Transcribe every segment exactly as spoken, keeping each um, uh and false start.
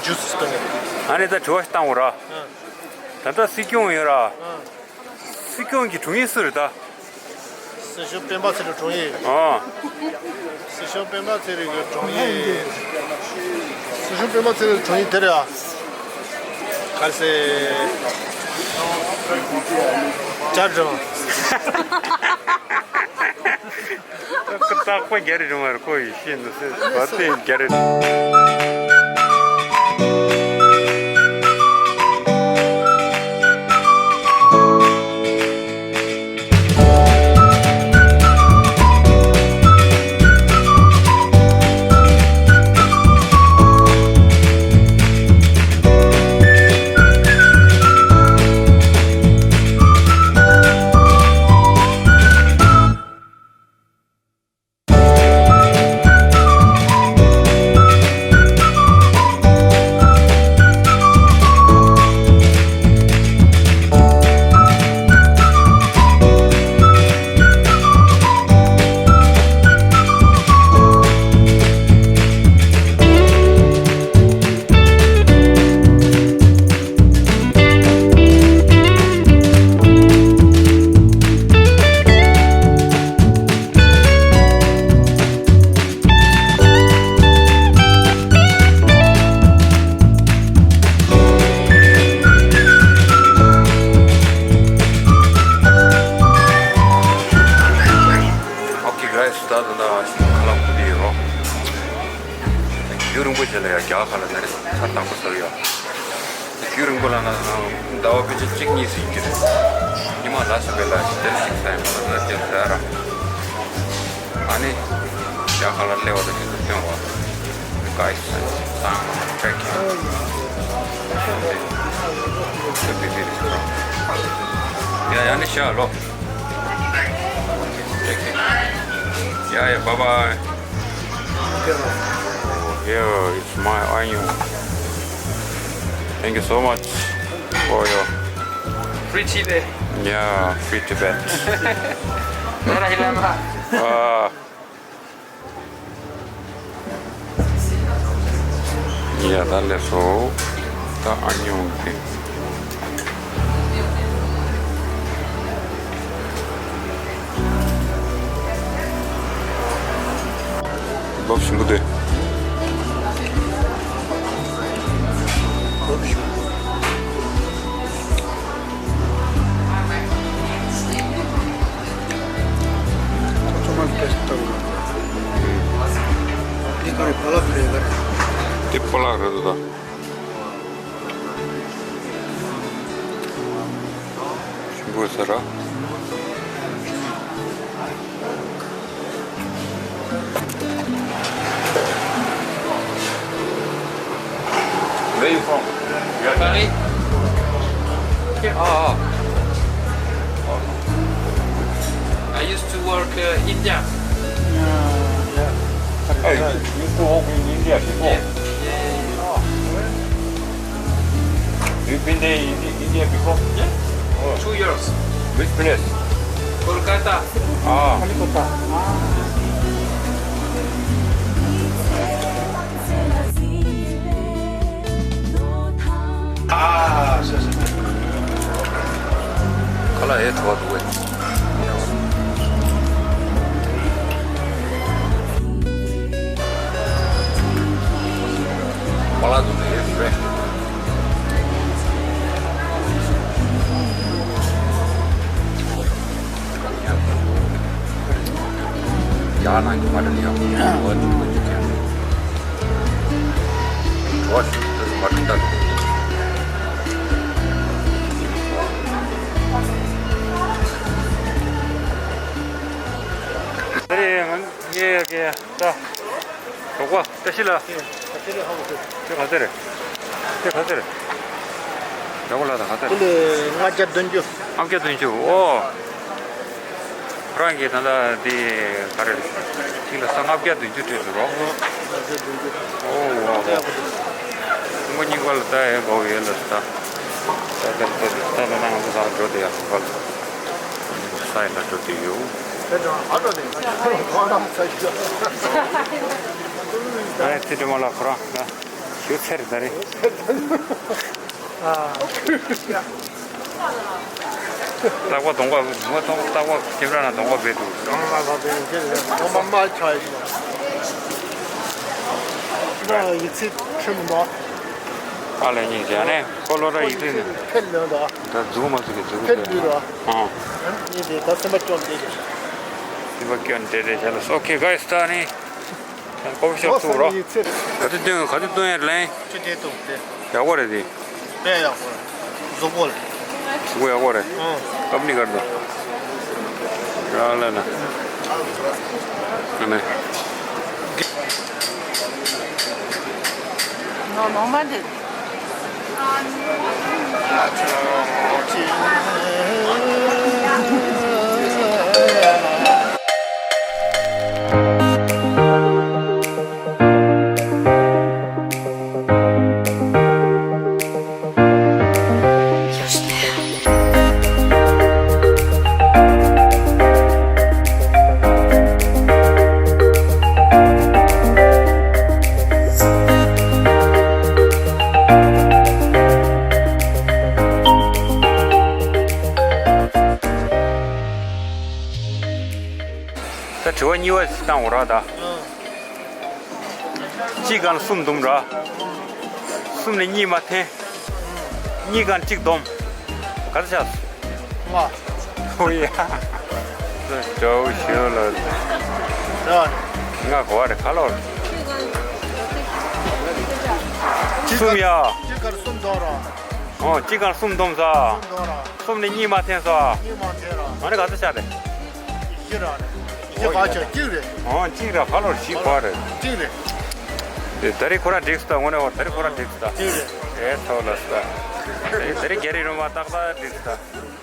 ཇུས་སུ་བཏང་ནས། ཨ་ནི་ད་དྲི་བ་ཞིག་བཏང་འོ་ར། ཨ། ད་ལྟ་སྲིད་སྐྱོང་ཡོད་ར། ཨ། སྲིད་སྐྱོང་གི་དྲུང་ཡིག་སུ་རེད་ད། སྲིད་སྐྱོང་སྤེན་པ་ཚེ་རིང་དྲུང་ཡིག་ཨོ། སྲིད་སྐྱོང་སྤེན་པ་ཚེ་རིང་གི་དྲུང་ཡིག་སྲིད་སྐྱོང་སྤེན་པ་ཚེ་རིང་དྲུང་ཡིག་དེ་རེད་ཨ། ག་རེ་ཟེར། ཅར་ཀྲང་། རྟག་པ་རྒྱ་རི་རིང་བར་ཁོ་ཡི་ཤེས་འདུག་ཟེར་བ་དེ་རྒྱ་རི། Okay guys, ད་ད་ད་ཁ་ལག་བུ་དེ་ཡོད་རོགས། རྒྱུན་རིང་པོ་བྱས་ལ་ཡ་རྒྱ་གར་ལ་ནི་ཚར་དང་པོ་ཟ་གི་ཡོད། རྒྱུན་རིང་པོ་ལ་ན་ཟླ་བ་ཕལ་ཆེར་གཅིག་གཉིས་ཟིན་གྱི་རེད། ཉི་མ་ལ་སུ་བེ་ལ་ཞིག་དེར་ཞིག་ས་ཡིན་པ་ལ་ན་ཅན་ཟ་ར། ཨ་ནི་རྒྱ་གར་ལ་སླེབས་པ་དང་ཁྱེད་ཚོ་སྟོན་བ། Guys, some trekking. It's a busy restaurant. ཡ་ཡ་ནི་ཤ་ལོ། Trekking. Yeah, yeah, bye bye. Oh, here is my onion. Thank you so much for your Free Tibet. Yeah, free Tibet. Where are you? Ah. ཡ་ད་ལེ་སོ། ད་ཨ་ཉུང་དེ། ལོབ་ཞིམ་པོ་དེ། ལོབ་ཞིམ་པོ། ཁོ་ཚོ་མ་ཊེསི་བཏང་གི། འདི་ག་རེ་པ་ལག་རེད་ག་རེ། འདི་པ་ལག་རེད་འདུག་ད། ཞིམ་པོ་ཟེར་ར། Where you from? Paris. Ah, ah. I used to work uh, India. Yeah, yeah. Hey, you used to work in India before? Yeah, yeah, yeah. Oh, well. You been there in India before? Yeah. Oh. Two years. Which place? Kolkata. Ah. Kolkata. Ah. Ah, so, so. Color here, what way? Color to the left, right? ཡག་ནང་གི་མ་འདྲ་ཡག་པོ་འདུག་ག་ཅིག་ག་ཅིག་ག་ཅིག་ག་ཅིག་ཨོ་ཤུ་དེ་ཚོ་མ་འདྲ་འདྲ་འདུག་དེ་རེད། ངས་ཀྱི་ད་གྲོགས་པོ་བཀྲ་ཤིས་ལགས། དེ་ག་ཚོད་རེད། དེ་ག་ཚོད་རེད། ཡག་པོ་ལ་ད་ག་ཚོད་རེད། དེ་ལས་ལྔ་བརྒྱ་བདུན་ཅུ། ལྔ་བརྒྱ་བདུན་ཅུ། ཨོ། ཁོ་རང་གིས་ད་ལྟ་འདི་ག་རེ་རེད། གཅིག་ལ་ས་ལྔ་བརྒྱ་བདུན་ཅུ་སྤྲད་འདུག་རོགས། ལྔ་བརྒྱ་བདུན་ཅུ། ཨོ་ཨོ་ཨོ། ཕྲུ་གུ་རྙིང་པ་ལ་ད་ཡང་དགོས་ཡོད་ལ་ད། ད་ད་ད་ད་ད་ང་ཚོ་ད་འགྲོ་དེ་ཡང་ཧོལ་ས་ཡི་ལ་འགྲོ་དེ་ཡོད། དེ་དང་ཨ་འགྲོ་དེ་ཁོ་རང་ས་ཞིག་ད་ཡང་ཚེ་དྲི་མ་ལ་ཁོ་རང་ད། ཡོད་ཚད་རེད་ད་རེད། ཨ། རྟག་པ་གདོང་པ་ངོ་གདོང་རྟག་པ་ཁེབས་ར་ན་གདོང་པ་བེད་འདུག་གང་ལ་ལ་དེ་ཡིན་གྱི་རེད། གདོང་པ་མ་ཆགས་ཡིན་ན། ཡིག་ཚིག་ཁྲིམས་འདུག་ཨ་ལས་ཉིན་བྱས་ནས་ཁོ་ལོ་ར་ཡིག་ཚིག་ནི། ཁེལ་ལོན་འདུག་ད་འཛུགས་མ་འཛུགས་ཀྱི་འཛུགས་ཁེལ་དུས་ར། ཨང་། ཡིན་དེ་ད་སེམས་པ་སྐྱོ་འདི་རེད། སེམས་པ་སྐྱོ་འདི་རེད་བྱས་ལ་ཨོ་ཁེ་གྷའི་སི་ད་ནི། ཀོ་ཕི་ཤོབ་ཚུགས་རོགས། ག་དུས་སྟོན་ག་དུས་སྟོན་ཡར་ལེན། ཅི་དེ་འདུག་དེ། ཡག་པོ་རེད་དེ། དཔེ་ཡག་པོ་རེད། གཟུགས་པོ་ལ། གཟུགས་པོ་ཡག་པོ་རེད། ཨང་། ཀམ་ནི་གར་དུ། ར་ལ་ན། ཨ་ནི། ནོ་ནོ་མ་འདི། ད་དྲི་བ་གཉིས་པ་ཞིག་བཏང་འོ་ར་ད། གཅིག་གང་གསུམ་བསྡོམས་ར། གསུམ་ནས་གཉིས་མ་འཐེན། གཉིས་གང་གཅིག་བསྡོམས། ག་ཚོད་ཆགས་སོང་། ལྔ། ཨོ་ཡ། འདྲ་བོ་ཞིག་ལ། ལྔ་གོ་བ་རེད་ཁ་ལོར། གསུམ་ཡ། གཅིག་གང་གསུམ་བསྡོམས་ར། ཨོ་གཅིག་གང་གསུམ་བསྡོམས་ས། གསུམ་བསྡོམས་ར། གསུམ་ནས་གཉིས་མ་འཐེན་ས། གཉིས་མ་འཐེན་ར། ཨ་ནི་ག་ཚོད་ཆགས་རེད། བཞི་ར་རེད། བཞི་ག་ཆ་གཅིག་རེད། ཨོ་གཅིག་ར་ཕ་ལོར་བཞི་ག་རེད། གཅིག་རེད། དེ་ད་རེས་ཁོ་རང་འགྲིག་སོང་ད། དངོས་གནས་ཧོ་ད་རེས་ཁོ་རང་འགྲིག་སོང་ད། གཅིག་རེད། ཨེ་ཐོག་ལ་སོང་ད། དེ་ད་རེས་རྒྱ་རི་རོ་མ་ཏག་ཏག་འགྲིག་སོང་ད།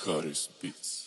Harris Beats.